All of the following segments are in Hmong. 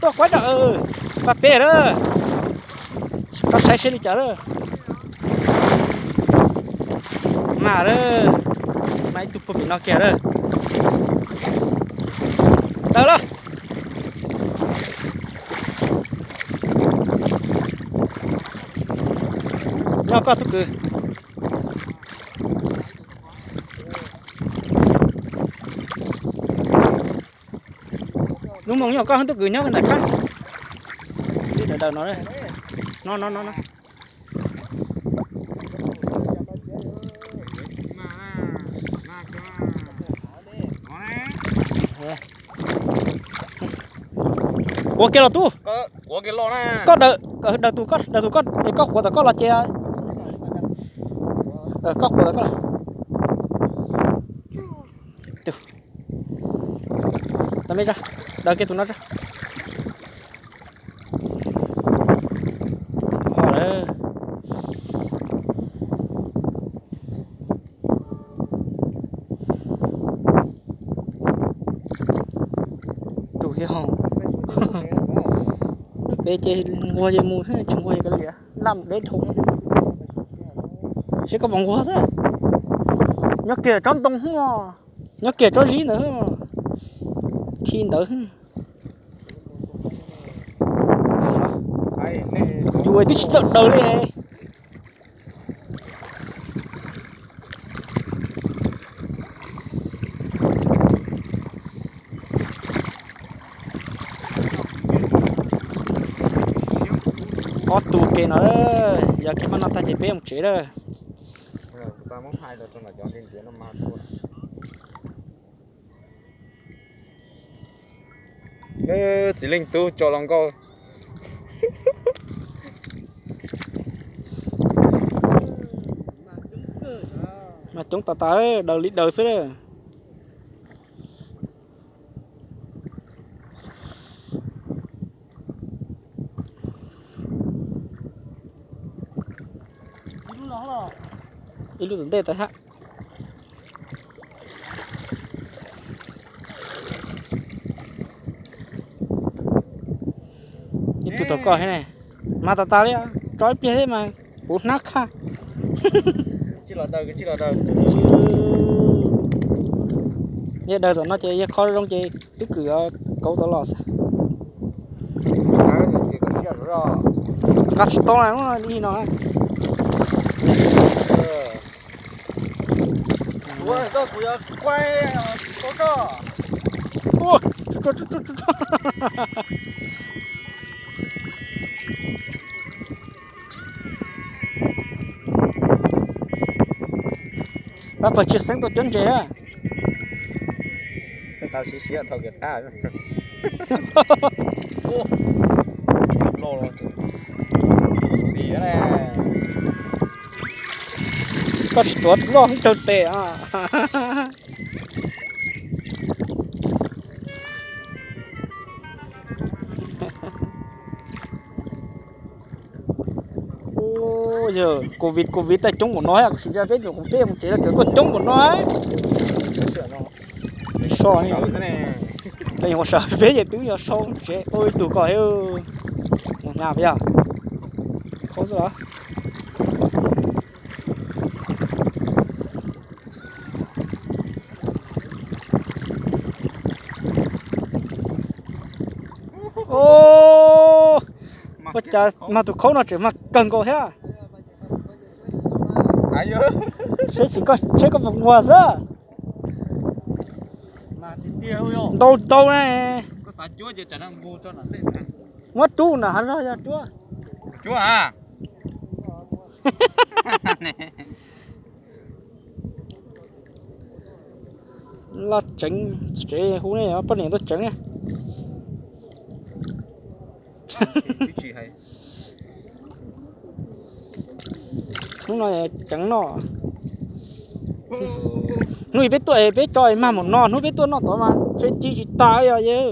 Koj kuab tso, pab peb lawm. Koj saib seb li cas lawm. Mas lawm, mas ib tug puag pem no kiag lawm. Tawm los. Nyob koj tub kwv. Lub moos nyob koj tub kwv nyob ntawm koj. Ib daws daws no, no no no no. Quav kiag los tub. Koj daws, daws tus koj, daws tus koj es koj quav tom koj los ces. Koj quav tom koj los. Tau me tso, daws kiag tus no tso. Tus thiab ho. Lub pem ces nquag ces mus, tsis nquag ces kav liam, laj mus deb dhau. Seb koj puas nquag xwb. Nyob kiag tsob ntoo hub, nyob kiag tsob zib ntawd, khi ntawd. Yus twb tsis txawj daws li. Ob tug ke no, yog kev maj no tag ces peb mus tsev lawm. Txiv leej tub tso los nkauj. Mas coob tas tas, daws li daws xwb. Ib lub tom ntej tas hab. Ib tug tom koj thiab ne. Mas tas tas li, tso ib pliag thiab mas kuv hnab khaj. Yog daws tom no ces yog kho zoo ces tub kwv kauv tau los xwb. Nqa tsis tau li no. Pab pawg tsis xeeb tuaj cuab ntses na. Tau siav siav thaum kiag qab. Txiv ne, koj tsis tuav loj ib tawg tes a. Yog covid covid tau coob npaum no, kuv sim ntsia peb nyuam qhuav peb mus tsev no tseem tuaj coob npaum no. So, peb nyuam qhuav sawv peb ces twb yog so tsev ua ib tug ko. Hnyav yog khaub xwb los. Ua cas mag tus khaub no tseem mag kawg nkaus thiab. Seb koj puas nquag xwb. Ntau ntau na. Muab rub na, hav zog yog rub. Laj tseev, tsev hu ne, poj niam tuaj tseev. Hnub no tseev noj. Hnub peb tuaj peb tso mag mus no, hnub peb tuaj noj tod mas tsev ci tsis tas yog yawg.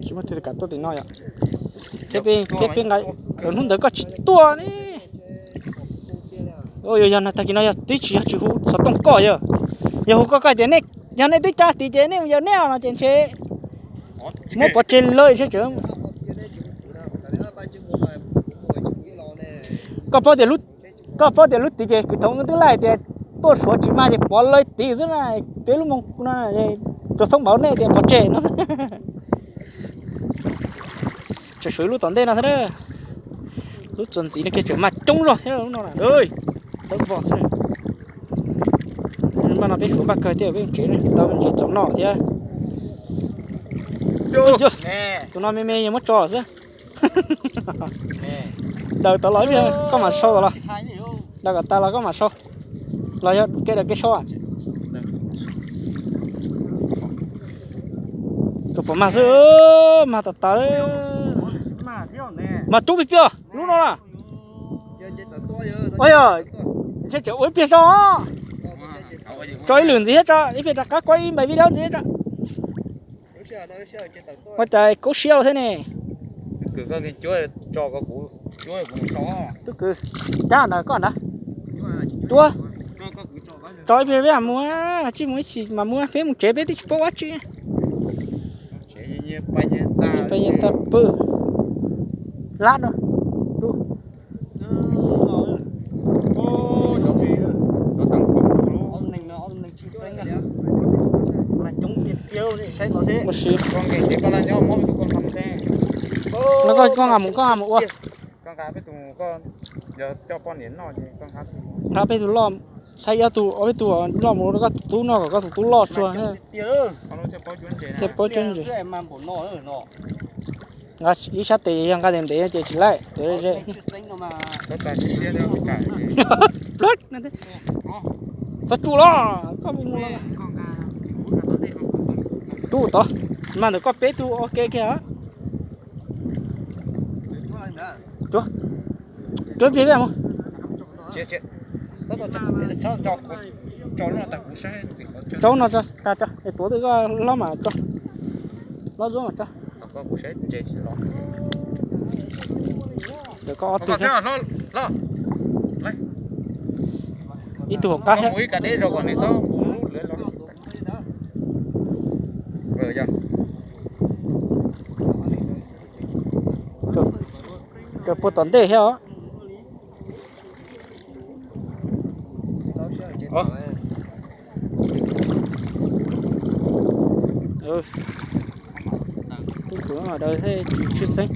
Tsis muaj twg kam tuaj tim no yom. Thiab peb nqa, hnub ntawd koj tsis tuaj ne. Yog no tag kis no yog twb tsis yog tsis hu xov tooj koj yog. Yog hu koj koj tias nej, yog nej twb tsa tid ces nej mus yawm nej no ces ntshe muab pov tseg lawm seb tseem. Koj paub tias lub, koj paub tias lub tid ces kwv thaum twb laij tias tuaj suav tsis mag ces pov lawv tid xwb na. Peb lub moo no rau thoob npaum nej tias pov tseg no. Tseem suav lub tom ntej no xwb. Lub txuas ntxiv no kiag tseem mag coob zog thiab lub no na. Tawb vog xwb. Npaj no peb suav npaj kawg thiab, peb tsev tau me ntsis txaus noj thiab. Tus no me me yog muab tso xwb. Daws tau los ib pliag koj mam sau los. Daws kom tas los koj mam sau. Los yog kev daws kev sau. Tsuas pom mag xwb, mag tas tas. Mag coob tiag tiag lub no na. Yog, ntshe tseem ua ib pliag sau. Tso ib lwm ntxiv thiab tso, ib pliag rov qab kuaj ib npaim video ntxiv tso. Ua cas kub siab thiab ne. Tub kwv, cab ntawd koj ntawd. Cuab, tso ib pliag peb mam mus, tsij mus ib chim mam mus, peb mus tsev peb twb tsis paub ua tsi. Peb yeej tau pw lab no. Ua si. No koj, koj nqa mus, koj nqa mus ua. Nqa peb tug loj, saib ob tug, ob peb tug loj mus rau koj tus tub noj kom koj tus tub loj tsuag thiaj paub cuab ntses. Nqa ib sab tes yog nqa ntev ntev ces tsis laij, tes ze. Txhob tsuj los, koj mus los. Tub tod, mas ntawm koj peb tug ua ke kiag. Cuab, cuab plig mus. Rau no tag tso, es tuav twg koj hlob mas tso, hlob zuab mas tso. Ntawm koj ob tug thiab. Ib tug hauv qab thiab. Raws puag tom ntej thiab os. Tub kwv daws thiab tsis tshwj xeeb.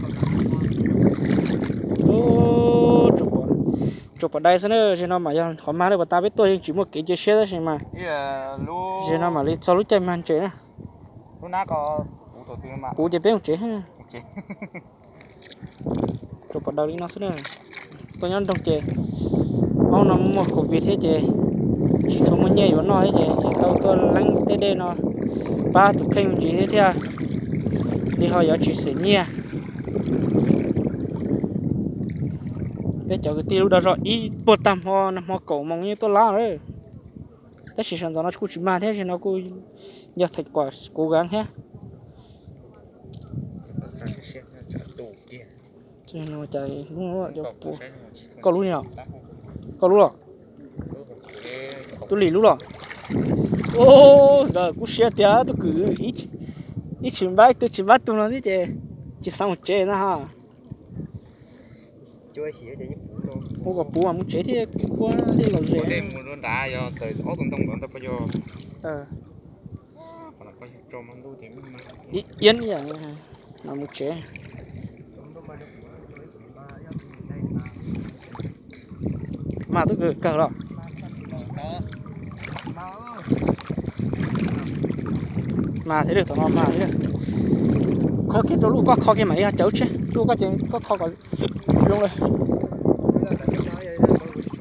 Tsuas pom dai xwb na, zaum no mas yog qhov mag na, puas tas peb tuaj yeej tsis muaj kev cia siab tab sis mas zaum no mam li txog lub caij mag ntses na. Kuv ces peb mus tsev. Tsuas pom daws li no xwb na. Tuaj nyob nroog ces ob no muaj covid thiab ces tsis tshua muaj nyiaj yuav noj thiab ces tau tuaj leeb tej dej no pab tus kheej me ntsis thiab thiaj li ho yuav tsis xiam nyiaj. Peb cov kwv tij lub dag zog ib puag tag hmo, nag hmo kaum moos yeej tuaj lab lawm. Tab sis sawv ntxov no kuj tsis mag thiab, zaum no kuj yog theem kuam kuv gaav thiab. Koj lub, koj lub los? Tub Lis lub los? Ntawd kub siab tiag tub kwv, ib tsis npab ib tug tsis npab tug no xwb ces tsis xav mus tsev na ha. Ua kom puv mas mus tsev thiaj khuab thiaj lom zem. Iab ib yam no mus tsev. Mas tub kwv kawg los? Mas thiab, tom no mas thiab. Kho kiag rau lub, koj kho kiag mam li cawv tshiab, lub koj ces koj kho kom zoo lawm.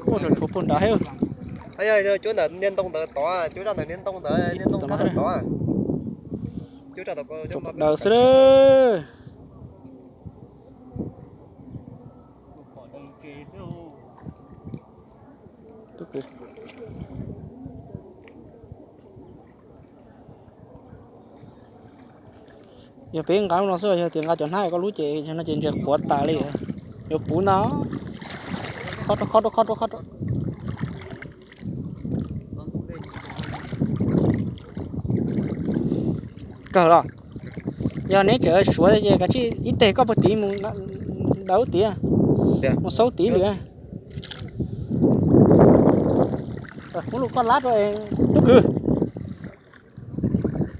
Ua tshuav puag nrad thiab. Cuab ntawm niag ntoo ntawd tod, cuab rau ntawm niag ntoo ntawd, niag ntoo ntawd tod. Cuab rau daws xwb. Yog peb nqa lub no xwb, yog tias nqa cov hnab koj lub ces no ces ntses qhuav tas li. Yuav puv ntag. Khob rau, khob rau, khob rau, khob rau. Kawg los? Yog neb tseem suav ces kav tsij ib teg koj puag tid mus daws tid, mus xaub tid lawm. Kuv lus koj lab rau tub kwv.